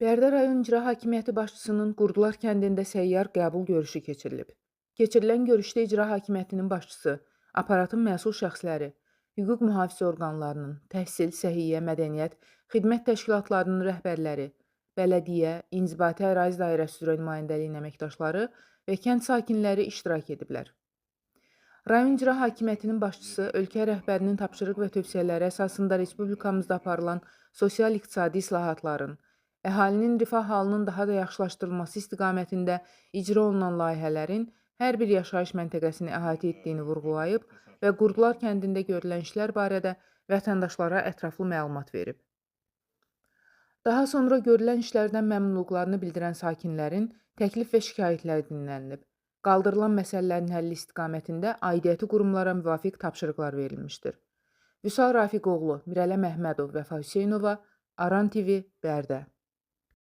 Bərdə rayon İcra Hakimiyyəti başçısının Qurdlar kəndində səyyar qəbul görüşü keçirilib. Keçirilən görüşdə İcra Hakimiyyətinin başçısı, aparatın məsul şəxsləri, hüquq mühafizə orqanlarının, təhsil, səhiyyə, mədəniyyət, xidmət təşkilatlarının rəhbərləri, bələdiyyə, inzibati ərazi dairəsi üzrə nümayəndəliyin əməkdaşları və kənd sakinləri iştirak ediblər. Rayon İcra Hakimiyyətinin başçısı ölkə rəhbərinin tapşırıq və tövsiyələri əsasında respublikamızda aparılan sosial-iqtisadi islahatların, əhalinin rifah halının daha da yaxşılaşdırılması istiqamətində icra olunan layihələrin hər bir yaşayış məntəqəsini əhatə etdiyini vurğulayıb və Qurdlar kəndində görülən işlər barədə vətəndaşlara ətraflı məlumat verib. Daha sonra görülən işlərdən məmnunluqlarını bildirən sakinlərin təklif və şikayətləri dinlənilib. Qaldırılan məsələlərin həlli istiqamətində aidiyyəti qurumlara müvafiq tapşırıqlar verilmişdir. Vüsal Rafiqoğlu, Mirələ Məhmədov, Vəfa Hüseynova, Aran TV, Bərdə.